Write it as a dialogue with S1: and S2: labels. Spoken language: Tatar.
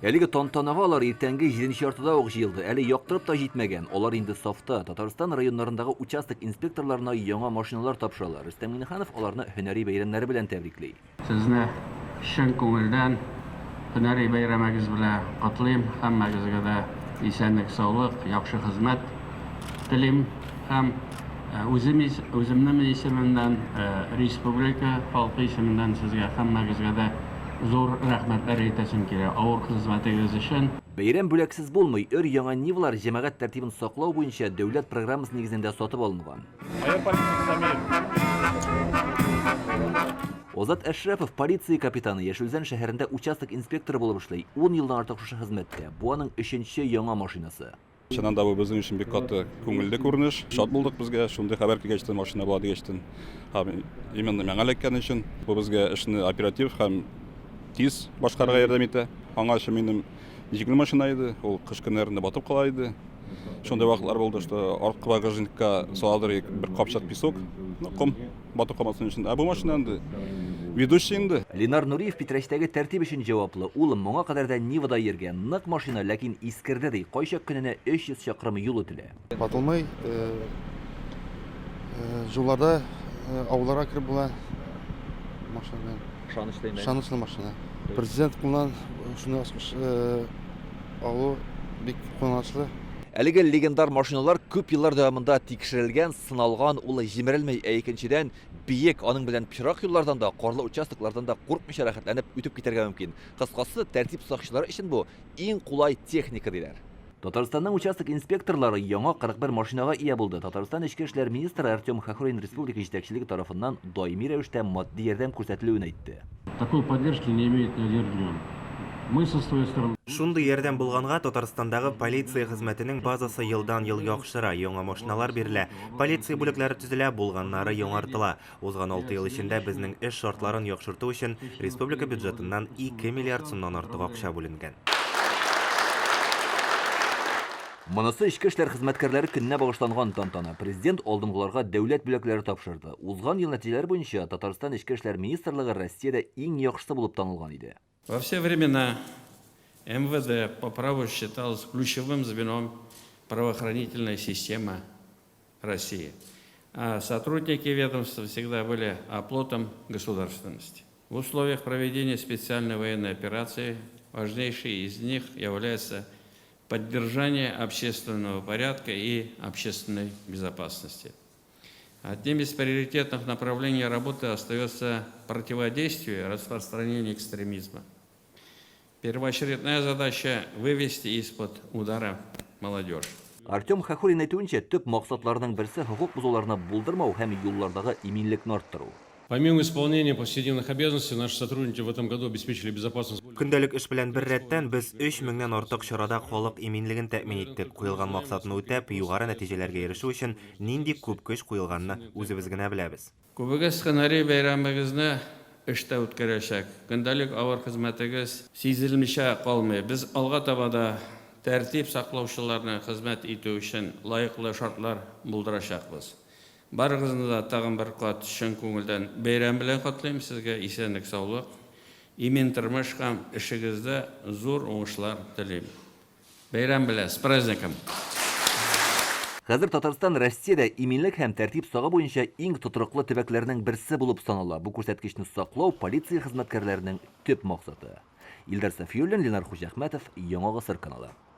S1: Әлеге тантанага алар иртәнге җиденче яртыда ук җыелды. Әле яктырып та җитмәгән, алар инде сафта. Татарстан районнарындагы участок инспекторларына яңа машиналар тапшыралар. Рөстәм Миңнеханов аларны һөнәри бәйрәмнәре белән тәбрикли.
S2: Сезне чын күңелдән һөнәри бәйрәмегез белән котлыйм. Һәммәгезгә дә исәнлек-саулык, яхшы хезмәт телим һәм үзем үземнең исемемнән, республика халкы исеменнән сезгә һәммәгезгә дә Зур рәхмәтләр әйтәсем килә авыр хезмәтегез өчен.
S1: Бәйрәм бүләксез булмый. Өр-яңа Нивалар җәмәгать тәртибен саклау буенча дәүләт программасы нигезендә сатып алынган. Азат Әшрәпов, полиция капитаны, Яшел Үзән шәһәрендә участок инспекторы булып эшли. Ун елдан артык шушы хезмәттә. Бу аның өченче яңа машинасы.
S3: Чыннан да бу безнең өчен бик каты күңелле күренеш. Шат булдык безгә, шундый хәбәр килгәчтен, машина була дигәчтен. Һәм именно миңа эләккән өчен бу безгә эшне оператив һәм тиз башкарырга ярдәм итә. Аңа өчен минем җиңел машина иде, ул кыш көннәрендә батып кала иде. Шундый вакытлар булды, что арткы багажникка саладыр бер капчык песок, ну, ком. Батып калмасын өчен. Ә бу машина инде ведущий инде.
S1: Ленар Нуриев Питрәчтәге тәртип өчен җаваплы. Ул моңа кадәр дә Нивада йөргән. Нык машина, ләкин искерде, ди. Кайчак көненә 300 чакрым юл үтелә.
S4: Ватылмый, юлларда авылларга кереп була машина белән.
S1: Ышанычлы инде.
S4: Ышанычлы машина. Президент кулыннан шундый ачкыч алу бик куанычлы.
S1: Әлеге легендар машиналар күп еллар дәвамында тикшерелгән, сыналган, ул җимерелми, ә икенчедән, биек, аның белән пычрак юллардан да, карлы участоклардан да куркмыйча рәхәтләнеп үтеп китәргә мөмкин. Кыскасы, тәртип сакчылары өчен бу, иң кулай техника, диләр. Татарстанның участок инспекторлары яңа 41 машинага ия булды. Татарстан эчке эшләр министры Артем Хохрин республика җитәкчелеге тарафыннан даими рәвештә матди ярдәм күрсәтелүен әйтте.
S2: Такой поддержки не имеет ни один регион. Мы со своей стороны.
S5: Шундый ярдәм булганга, Татарстандагы полиция хезмәтенең базасы елдан-ел яхшыра, яңа машиналар бирелә, полиция бүлекләре төзелә, булганнары яңартыла. Узган алты ел эчендә безнең эш шартларын яхшырту өчен республика бюджетыннан 2 миллиард сумнан артык акча бүленгән.
S1: Монысы эчке эшләр хезмәткәрләре көненә багышланган тантана. Президент алдынгыларга дәүләт бүләкләре тапшырды. Узган ел нәтиҗәләре буенча Татарстан Эчке эшләр министрлыгы Россиядә иң яхшысы булып танылган иде.
S6: Во все времена МВД по праву считалось ключевым звеном правоохранительной системы России. А сотрудники ведомства всегда были оплотом государственности. В условиях проведения специальной военной операции важнейшей из них является поддержание общественного порядка и общественной безопасности. Одним из приоритетных направлений работы остается противодействие распространению экстремизма. Первоочередная задача – вывести из-под удара молодежь.
S1: Артем Хохорин әйтүенчә, төп максатларның берсе хокук бозуларны булдырмау һәм юллардагы иминлекне арттыру.
S7: Помимо исполнения повседневных обязанностей, наши сотрудники в этом году обеспечили безопасность.
S5: Көндәлек эш белән беррәттән, без өч меңнән артык чарада халык иминлеген тәэмин иттек. Куелган максатны үтәп, югары нәтиҗәләргә ирешү өчен нинди күп көч куелганны үзебез генә беләбез.
S6: Күбегез һөнәри бәйрәмегезне эштә үткәрәчәк. Көндәлек авыр хезмәтегез сизелмичә калмый. Без алга таба да тәртип саклаучыларны хезмәт итү өчен лаеклы шартлар булдырачакбыз. Барыгызны да тагын бер кат чын күңелдән бәйрәм белән котлыйм, сезгә исәнлек-саулык, имин тормыш һәм эшегездә зур уңышлар телим. Бәйрәм белән, с праздником!
S1: Хәзер Татарстан Россиядә иминлек һәм тәртип сагы буенча иң тотрыклы төбәкләрнең берсе булып санала. Бу күрсәткечне саклау полиция хезмәткәрләренең төп максаты. Илдар Сафиуллин, Ленар Хуҗиәхмәтов, Яңа Гасыр каналы.